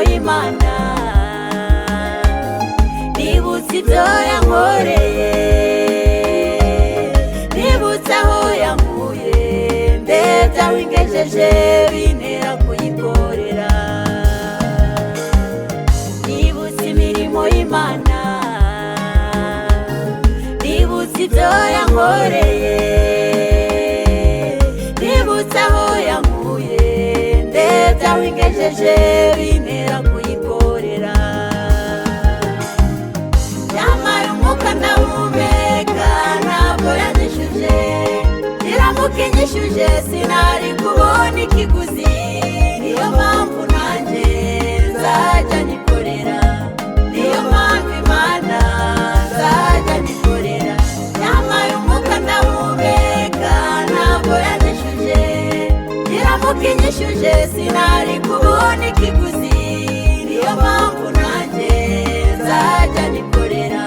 y'Imana, nibutse ibyo yankoreye, nibutse aho yankuye, ndebye aho ingejeje bintera kuyikorera. Nibutse imirimo y'Imana, nibutse ibyo yankoreye, nibutse aho yankuye, ndebye aho ingejeje bintera kuyikorera. Yampaye umwuka ndahumeka, ntabwo yanyishyuje, iramuka inyishyuje sinari kubona ikiguzi. Niyo mpamvu nanjye nzajya nyikorera, niyo mpamvu Imana nzajya nyikorera. Yampaye umwuka ndahumeka, ntabwo yanyishyuje, iramuka inyishyuje sinari kubona ikiguzi. Niyo mpamvu nanjye nzajya nyikorera,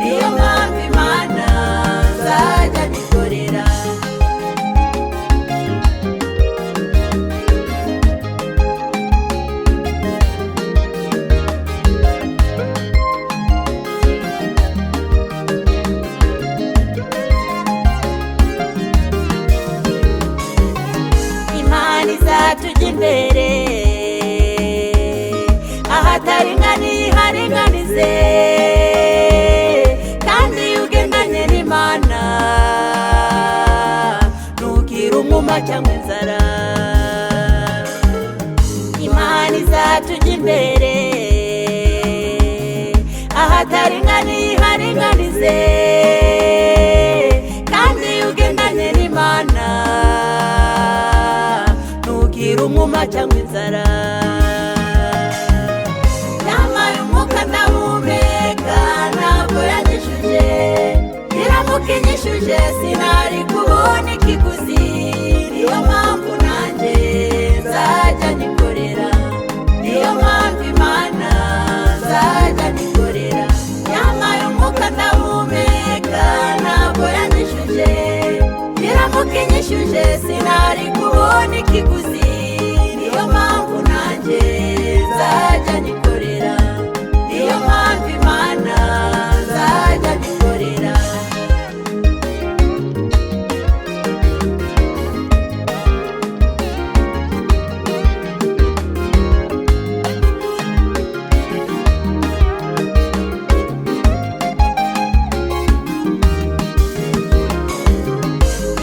niyo mpamvu Imana nzajya nyikorera. Imana izatujya imbere, ahataringaniye iharinganize, kandi iyo ugendanye n'Imana ntugira umwuma cyangwa inzara. Imana izatujya imbere, ahataringaniye iharinganize, kandi iyo ugendanye n'Imana ntugira umwuma cyangwa inzara. Yampaye umwuka ndahumeka, ntabwo yanyishyuje, iramuka inyishyuje sinari kubona ikiguzi. Niyo mpamvu nanjye nzajya nyikorera, niyo mpamvu Imana nzajya nyikorera. Yampaye umwuka ndahumeka, ntabwo yanyishyuje, iramuka inyishyuje sinari kubona ikiguzi. Niyo mpamvu nanjye nzajya nyikorera, niyo mpamvu Imana nzajya nyikorera.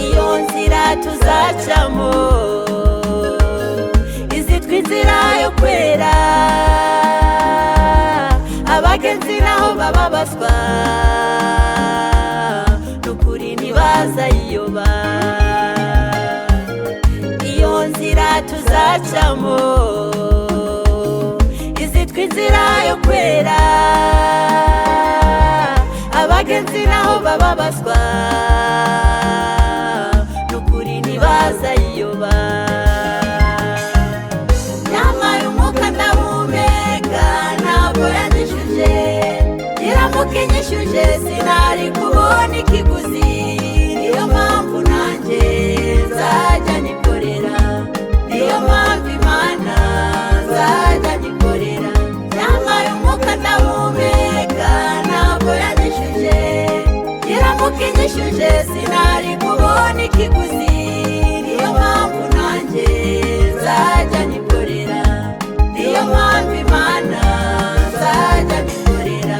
Iyo nzira tuzacamo izitwa inzira yo kwera, abagenzi naho baba baswa n'ukuri ntibazayiyoba. Iyo nzira tuzacamo izitwa inzira yo kwera, abagenzi naho baba baswa n'ukuri ntibazayiyoba. Yampaye umwuka ndahumeka, ntabwo yanyishyuje, iramuka inyishyuje sinari kubona ikiguzi. Niyo mpamvu nanjye nzajya nyikorera, niyo mpamvu Imana nzajya nyikorera. Yampaye umwuka ndahumeka, ntabwo yanyishyuje, iramuka inyishyuje sinari kubona ikiguzi. Niyo mpamvu nanjye nzajya nyikorera, niyo mpamvu Imana nzajya nyikorera.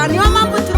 Niyo mpamvu turi